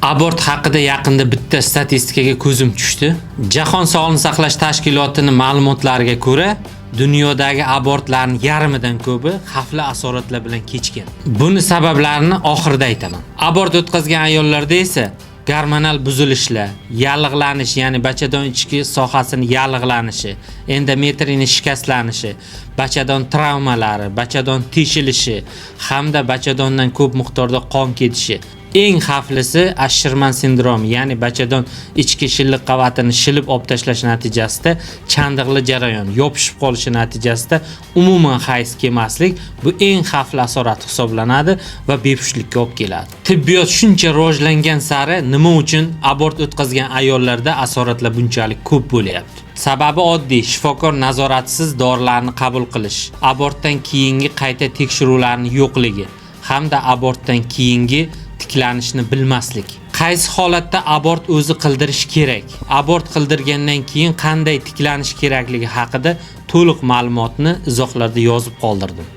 Abort haqida yaqinda bitta statistikaga ko'zim tushdi. Jahon sog'liqni saqlash tashkilotining ma'lumotlariga ko'ra, dunyodagi abortlarning yarmidan ko'pi xavfli asoratlar bilan kechgan. Buni sabablarini oxirida aytaman. Abort o'tkazgan ayollarda esa gormonal buzilishlar, yallig'lanish, ya'ni bachadon ichki sohasini yallig'lanishi, endometriyni shikastlanishi, bachadon travmalari, bachadon teshilishi hamda bachadondan ko'p miqdorda qon ketishi. Eng xavflisi Ashirman sindromi, ya'ni bachadon ichki shilliq qavatini shilib olib tashlash natijasida chandiqli jarayon yopishib qolishi natijasida umuman hayz kelmaslik, bu eng xavfli asorat hisoblanadi va bepushtlikka olib keladi. Tibbiyot shuncha rivojlangan sari nima uchun abort o'tkazgan ayollarda asoratlar bunchalik ko'p bo'lyapti? Sababi oddiy: shifokor nazoratisiz dorilarni qabul qilish, abortdan keyingi qayta tekshiruvlarning yo'qligi hamda abortdan keyingi tiklanishni bilmaslik. Qaysi holatda abort o'zi qildirish kerak? Abort qildirgandan keyin qanday tiklanish kerakligi haqida to'liq ma'lumotni izohlarda yozib qoldirdim.